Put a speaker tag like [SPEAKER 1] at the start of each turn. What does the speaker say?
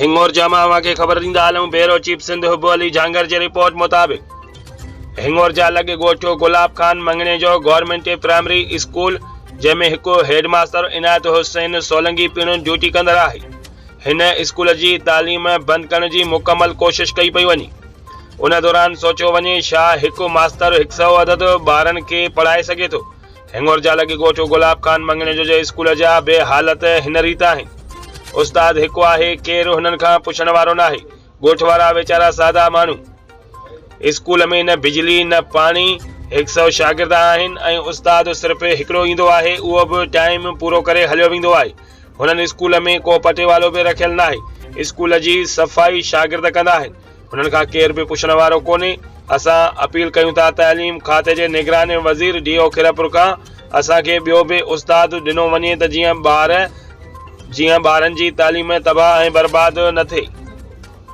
[SPEAKER 1] هڱورجا مان اوهان کي خبر ڏيندا هلون بيورو چيف سنڌ حب علي جهانگير جي رپورٽ مطابق هڱورجا لڳ ڳوٺ Gulab Khan Manganejo government primary school جنهن ۾ هڪ هيڊ ماستر عنايت حسين سولنگي پڻ ڊيوٽي ڪندڙ آهي هن اسڪول جي تعليم بند ڪرڻ جي مڪمل ڪوشش ڪئي پئي وڃي ان دوران سوچيو وڃي ڇا هڪ ماستر هڪ سئو عدد ٻارن کي پڙهائي سگهي ٿو هڱورجا لڳ ڳوٺ گلاب خان مڱڻيجو جي اسڪول جا به حالت هن ريت آهن. استاد هڪ آهي، ڪير هنن کان پڇڻ وارو ناهي. ڳوٺ وارا ويچارا سادا ماڻهو. اسڪول ۾ نه بجلي نه پاڻي، هڪ سئو شاگرد آهن ۽ استاد صرف هڪڙو ايندو آهي، اهو به ٽائيم پورو ڪري هليو ويندو آهي. هنن اسڪول ۾ ڪو پٽيوالو به رکيل ناهي. اسڪول جي صفائي شاگرد ڪندا آهن. هنن کان ڪير به پڇڻ وارو ڪونهي، اسان اپيل ڪيون ٿا تعليم کاتي جي نگران وزير ڊي او خيرپور کان اسان کي ٻيو به استاد ڏنو وڃي ته جيئن ٻار جيئن ٻارن جي تعليم تباهه ۽ برباد نه ٿئي.